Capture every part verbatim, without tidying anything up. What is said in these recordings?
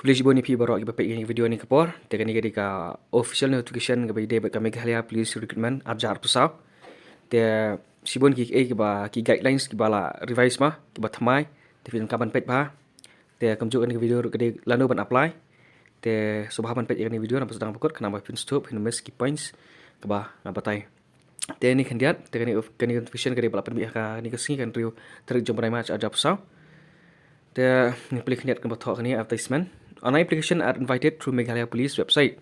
Khublei shibun ïa phi baroh kiba peit ïa kane ka video ha kane ka por. Te kane ka dei ka official notification kaba ïadei bad ka Meghalaya Police Recruitment arhajar arphew saw. Te shibun ki, eh, kiba, ki guidelines kiba la revise ma, kiba thymmai. Te phi donkam ban peit bha. Te kumjuh kane ka video ruh ka dei lano ban apply. Te sngewbha ban peit ïa kane ka video namar sdang ba kut khnang ba phin sngewthuh, phin miss ki points kaba nga batai. Te kane khyndiat, te kane, kane notification ka dei ba la pynmih ha kane ka sngi, ka hynriew tarik jong u bnai March arhajar arphew saw. Te kane plie khyndiat kaba thoh kane advertisement. Online application are invited through Meghalaya Police website.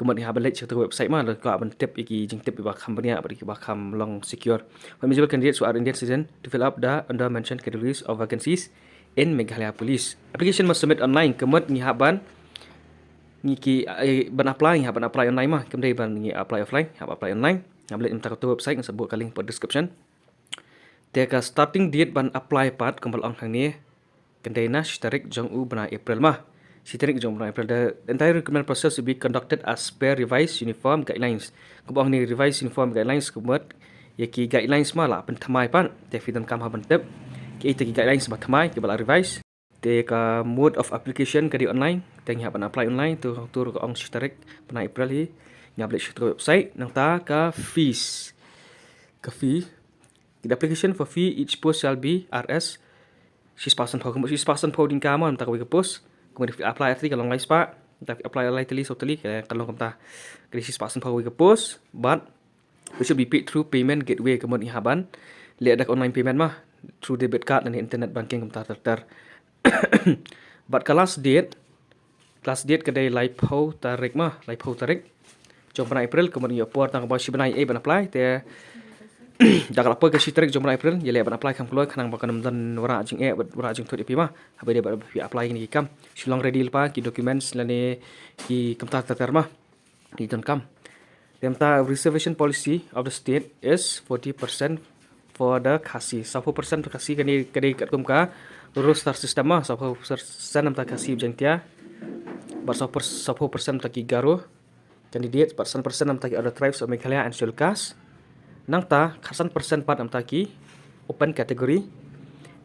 Ka mut ngi hap ban leit sha kata ka website ma, lada kwah ban tip ïa ki jingtip kiba kham bniah bad kiba kham long secure. For eligible candidates who are Indian citizen to fill up the under mentioned categories of vacancies in Meghalaya Police. Application must submit online, ka mut ngi hap ban, ngi ki, eh, ban apply, ngi hap ban apply online ma, kam dei ban ngi apply offline, hap apply online. Ngi hap leit na kata ka website, nga sa buh ka link hapoh description. Te ka starting date ban apply pat kumba la ong hangne, kan dei na shi tarik jong u bnai April ma. Shi tarik jong u bnai April. The entire recruitment process will be conducted as per revised uniform guidelines. Kumba ong hangne revised uniform guidelines ka mut ïa ki guidelines ma la pynthymmai pat. Te phi donkam ha ban tip kiei kita ki guidelines ba thymmai kiba la revise. Te ka mode of application ka dei online. Te ngi hap ban apply online, te hangto ruh ka ong shi tarik bnai April hi. Ngi hap leit sha kata ka website. Nangta ka fees. Ka fee. The application for fee each post shall be Rs shispah sanphew, kumba shispah sanphew tyngka ma, namta kawei ka post. Kumba phi apply artylli ka long laispah, namta phi apply lai tylli saw tylli ka long kumta. Ka dei shispah sanphew kawei ka post, but it should be paid through payment gateway, ka mut ngi hap ban leh da ka online payment ma, through debit card lane internet banking kumta ter ter. Bad ka last date, last date ka dei laiphew tarik ma, laiphew tarik jong u bnai April, ka mut ïa u por tang ba shi bnai eh ban apply. Te da ka la poi ka shi tarik jong u bnai April, ïaleh ban apply kham kloi khnang ba kan ym don wanrah jingeh bad wanrah jingthut ïa phi ma, haba ïadei bad ba phi apply kine ki kam. Shu long ready lypa ki documents lane ki kumta ter ter ma. Ki donkam. Te mynta reservation policy of the state is forty percent for the Khasi. Sawphew percent Khasi, kane ka dei katkum ka roster system ma, sawphew percent namta Khasi Jaiñtia. Bad sawphew, sawphew percent namta ki Garo candidates, bad san percent namta ki other tribes of Meghalaya and Scheduled Caste. Nangta khatsan percent pat namta ki open category.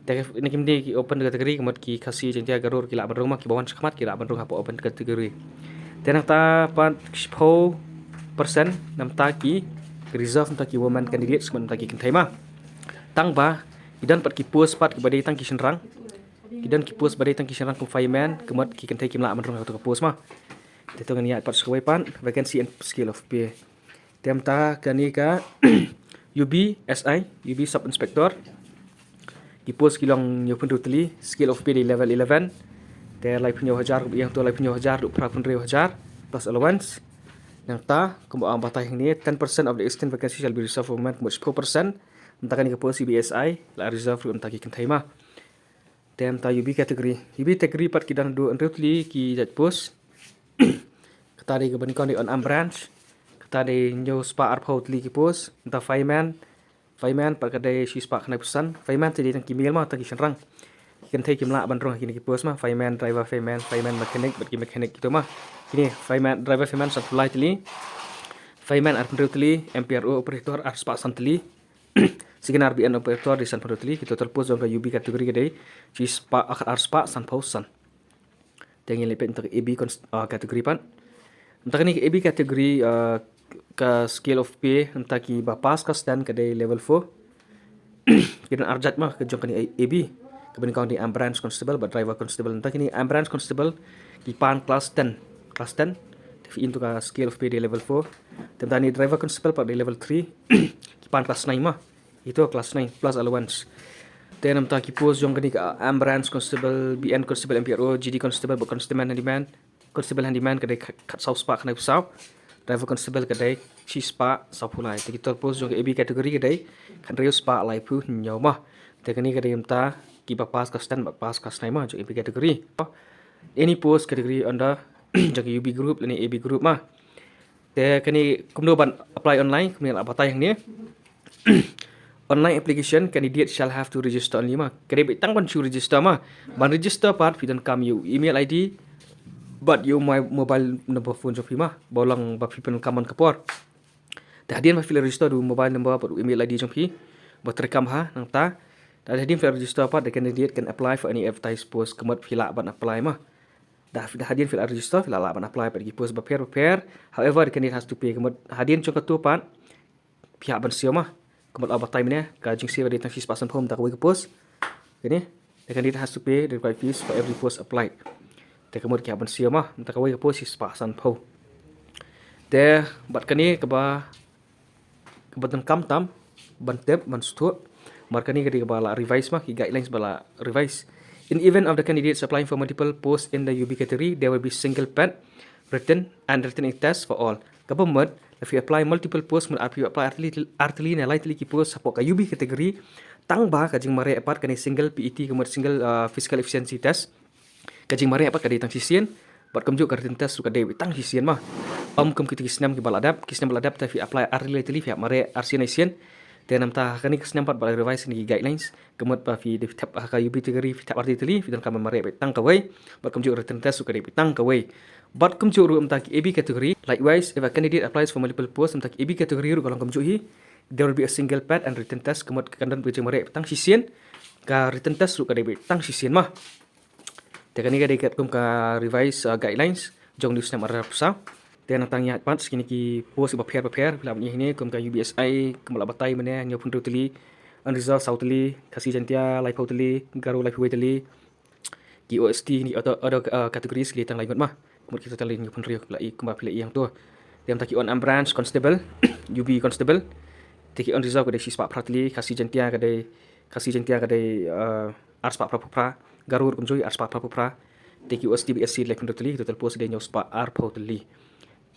Te na kim dei ki open category, ka mut ki Khasi Jaiñtia Garo ki lah ban rung ma, kiba wan shakhmat ki lah ban rung hapoh open category. Te nangta pat shiphew percent namta ki reserve, namta ki women candidates, ka mut namta ki kynthei ma. Tang ba ki don pat ki post pat kiba dei tang ki shynrang. Ki don ki post ba dei tang ki shynrang kum fireman, ka mut ki kynthei kim lah ban rung ha kata ka post ma. Te to ngin ïa pat shuwa pat vacancy and scale of pay. Te mynta kane ka U B S I, U B Sub Inspector. Ki post ki long hynñiewphew hynriew tylli, scale of pay dei level eleven. Te laiphew hynñiew hajar, ïa to laiphew hynñiew hajar, haduh phraphew hynriew hajar, plus allowance. Nangta, kumba ong batai hangne, ten percent of the existing vacancy shall be reserved for women, kumba shiphew percent. Mynta kane ka post U B S I, la reserve ruh mynta ki kynthei ma. Te mynta U B category. U B category pat ki don haduh hynriew tylli ki jait post. Kata dei kaba nyngkong dei unarmed branch. Kata dei hynñiew spah arphew tylli ki post. Mynta fireman. Fireman pat ka dei shi spah khyndai phew san. Fireman te dei tang ki male ma, tang ki shynrang. Ki kynthei kim lah ban rung ha kine ki post ma. Fireman, driver fireman, fireman mechanic, bad ki mechanic kito ma. Kine fireman, driver fireman sanphew lai tylli. Fireman arphew hynriew tylli, M P R O operator ar spah san tylli. Second R B N operator dei sanphew hynriew tylli, ki total post jong ka U B category ka dei shi spah, ah, ar spah sanphew san. Te ngin leit peit mynta ka A B cons-, ah, category pat. Mynta kane ka A B category, ah, ka scale of pay mynta kiba pass ka stand ka dei level four. Ki don ar jait ma ka jong kane A B. Kaba nyngkong dei armed branch constable bad driver constable. Mynta kine armed branch constable ki pan class ten. Class ten. Te phi i to ka scale of pay dei level four. Te mynta kine driver constable pat dei level three. Ki pan class nine ma. Ito class nine plus allowance. Te namta ki post jong kane ka armed branch constable, B N constable, M P R O, G D constable, bad constable handyman. Constable handyman ka dei khat, khatsaw spah khyndai phew saw. Driver constable ka dei shi spah sawphew lai. Te ki total post jong ka A B category ka dei khathynriew spah laiphew hynñiew ma. Te kane ka dei namta kiba pass ka stand bad pass ka snai ma jong A B category. Any post category under jong ka U B group lane A B group ma. Te kane kumno ban apply online, kumne la batai hangne. Online application, candidate shall have to register only ma. Ka dei beit tang ban shu register ma. Ban register pat phi donkam ïa u email I D bad ïa u my mobile number phone jong phi ma. Ba long ba phi pyndonkam man ka por. Te hadien ba phi la register da u mobile number bad u email I D jong phi, ba treikam ha nangta. Te hadien phi la register pat, the candidate can apply for any advertised post, ka mut phi lah ban apply ma. Da, da hadien phi la register, phi la lah ban apply pat ki post bapher bapher. However, the candidate has to pay. Ka mut hadien jong kato pat phi hap ban siew ma. Ka mut la batai mynne, ka jingsiew ka dei tang shispah sanphew mynta kawei ka post. Kane, the candidate has to pay the required fees for every post applied. Te ka mut ki hap ban siew ma, mynta kawei ka post shispah sanphew. Te bad kane kaba, kaba donkam tam ban tip, ban sngewthuh. Namar kane ka dei kaba la revise ma, ki guidelines ba la revise. In event of the candidates applying for multiple posts in the U B category, there will be single paid written and written test for all. Kaba mut, la phi apply multiple posts, mut phi apply artylli, artylli ne laitylli ki post hapoh ka U B category, tang ba ka jingmareh pat kane single P E T, ka mut single, uh, physical efficiency test, ka jingmareh pat ka dei tang shisien, bad kumjuh ka written test ruh ka dei tang shisien ma. Ym kum kita ki snem kiba la dep, ki snem ba la dep te phi apply artylli laitylli, phi hap mareh arsien aisien. Te namta kane ka snem pat ba la revise kine ki guidelines, ka mut ba phi dei phi thep ha ka U B category, phi thep artylli, phi donkam ban mareh beit tang kawei, bad kumjuh written test ruh ka dei beit tang kawei. Bad kumjuh ruh mynta ki A B category. Likewise, if a candidate applies for multiple posts, mynta ki A B category ruh ka long kumjuh hi, there will be a single paid and written test, ka mut kan don ka jingmareh beit tang shisien, ka written test ruh ka dei beit tang shisien ma. Te kane ka dei katkum ka revise, uh, guidelines jong u snem arphew saw. Te nangta ngi ïaid pat sha kine ki post bapher bapher, phi lah ban ïohi ne, kum ka U B S I, kum ba la batai mynne, hynñiewphew hynriew tylli, unreserved saw tylli, Khasi Jaiñtia laiphew tylli, Garo laiphew wei tylli, ki O S T ne other, other, uh, categories ki dei tang lai ngut ma. Ka mut ki total hynñiewphew hynriew, phi lah i, kumba phi lah i hangto. Te mynta ki unarmed branch constable, U B constable. Te ki unreserved ka dei shispah phra tylli, Khasi Jaiñtia ka dei, Khasi Jaiñtia ka dei, uh, arspah phraphew phra, Garo ruh kumjuh arspah phraphew phra. Te ki O S T bad S C laiphew hynriew tylli, total post dei hynñiewspah arphew tylli.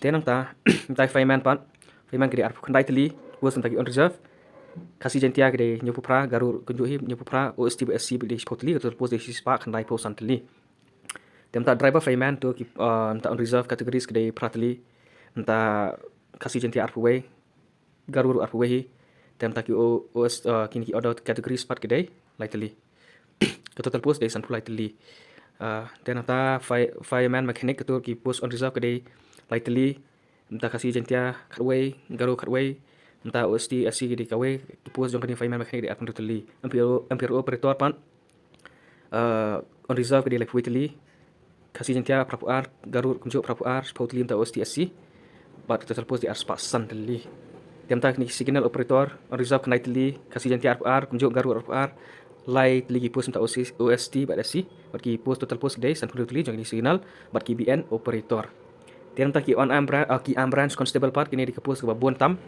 Te nangta, mynta ki fireman pat, fireman ka dei arphew khyndai tylli, post mynta ki unreserved. Khasi Jaiñtia ka dei hynñiewphew phra, Garo ruh kumjuh hi hynñiewphew phra, O S T bad S C bad dei shiphew tylli, total post dei shispah khyndai phew san tylli. Te mynta driver fireman to ki, uh, mynta unreserved categories ka dei phra tylli, mynta Khasi Jaiñtia arphew wei, Garo ruh arphew wei hi. Te mynta ki O-, O S, uh, kine ki other categories pat ka dei lai tylli. Ka total post dei sanphew lai tylli. Uh, te mynta fire-, fireman mechanic, kato ki post unreserved ka dei lai tylli. Mynta Khasi Jaiñtia khatwei, Garo khatwei. Mynta O S T S C ka dei kawei, ki post jong kane fireman mechanic dei arphew hynriew tylli. M P R O, M P R O operator pat, uh, unreserved ka dei laiphew wei tylli. Khasi Jaiñtia phraphew ar, Garo kumjuh phraphew ar, shiphew tylli mynta O S T S C. Bad total post dei arspah san tylli. Te mynta kine ki signal operator, unreserved khyndai tylli, Khasi Jaiñtia arphew ar, kumjuh Garo arphew ar, lai tylli ki post mynta O S T, O S T bad S C. Bad ki post, total post dei sanphew hynriew tylli jong kine ki signal bad ki B N operator. Te mynta ki unarmed bra-, ah, ki armed branch constable pat, kine dei ka post kaba bun tam.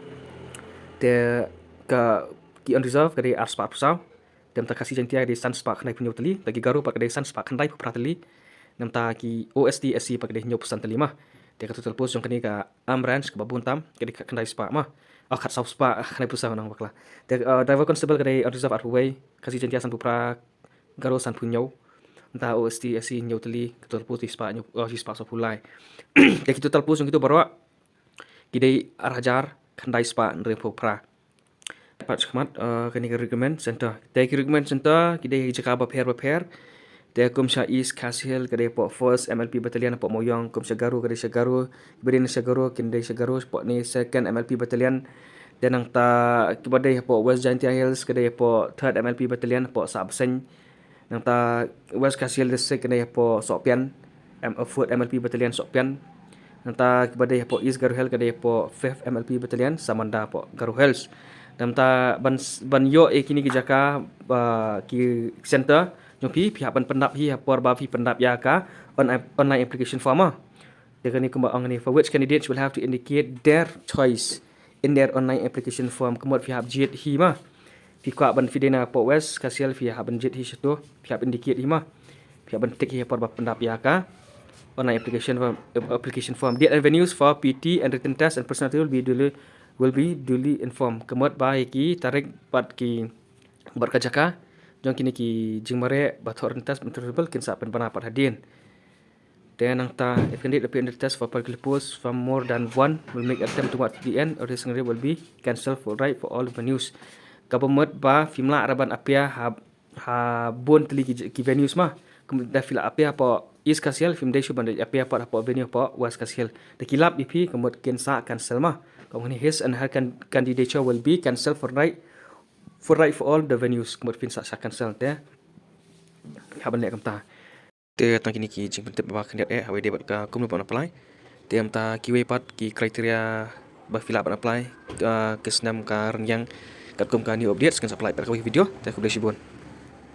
Te ka, ki unreserved ka dei arspah arphew saw. Te mynta Khasi Jaiñtia ka dei sanspah khyndaiphew hynñiew tylli, te ki Garo pat ka dei sanspah khyndaiphew phra tylli. Te mynta ki O S T S C pat ka dei hynñiewphew san tylli ma. Te ka total post jong kane ka armed branch kaba bun tam ka dei khyndaispah ma. Oh, khatsaw spah, khyndaiphew saw, nang bakla. Te, uh, driver constable ka dei unreserved arphew wei, Khasi Jaiñtia sanphew phra, Garo sanphew hynñiew. Mynta O S T S C hynñiew tylli, ka total post dei spah hynñiew, oh, shispah sawphew lai. Te ki total post jong kito baroh ki dei ar hajar khyndaispah hynriewphew phra. Pat shakhmat, uh, kane ka recruitment center. Te ki recruitment center ki dei ha ki jaka bapher bapher. Te kum sha East Khasi Hills ka dei hapoh First M L P Battalion hapoh Mawiong, kum sha Garo ka dei sha Garo, kiba dei na sha Garo kin dei sha Garo, hapoh ne Second M L P Battalion. Te nangta kiba dei hapoh West Jaintia Hills ka dei hapoh Third M L P Battalion hapoh Sahbaseiñ. Nangta West Khasi Hills District ka dei hapoh Sohpian, M-, uh, Fourth M L P Battalion Sohpian. Nangta kiba dei hapoh East Garo Hills ka dei hapoh Fifth M L P Battalion Samanda hapoh Garo Hills. Nangta ban s-, ban ïoh ïa kine ki jaka, uh, ki center jong phi, phi hap ban pyndap hi ha por ba phi pyndap ïa ka on-, online application form, ah. Te kane kumba ong ne, for which candidates will have to indicate their choice in their online application form. Ka mut phi hap jied hi ma. Phi kwah ban phi dei na hapoh West Khasi Hills, phi hap ban jied hi shato, phi hap indicate hi ma. Phi hap ban tick hi ha por ba pyndap ïa ka online application form, application form. Date and venues for P T and written test and personal interview will be duly, will be duly informed. Ka mut ba ïa ki tarik bad ki, bad ka jaka jong kine ki jingmareh ba thoh written test, interview kin sa pynbna pat hadien. Te nangta, if candidate appear in the test for particular post from more than one, will make attempt towards the end, or the scenario will be cancelled for right for all venues. Kaba mut ba phim lah ruh ban appear ha, ha bun tylli ki, ki venues ma. Ka mut da phi la appear hapoh East Khasi Hills, phim dei shuh ban da appear pat hapoh venue hapoh West Khasi Hills. Da ki lap ïa phi, ka mut kin sa cancel ma. Ka mut his and her can-, candidature will be cancelled for right, for right for all the venues. Ka mut phin sa, sa cancel te. Hap ban leh kumta. Te tang kine ki jingpyntip ba khyndiat eh ha wei de bad ka kumno ban apply. Te mynta kiwei pat ki criteria ba fill up ban apply, ah, ki snem ka rynïeng katkum ka new updates kan sa pynlait pat ha kawei ka video. Te khublei shibun.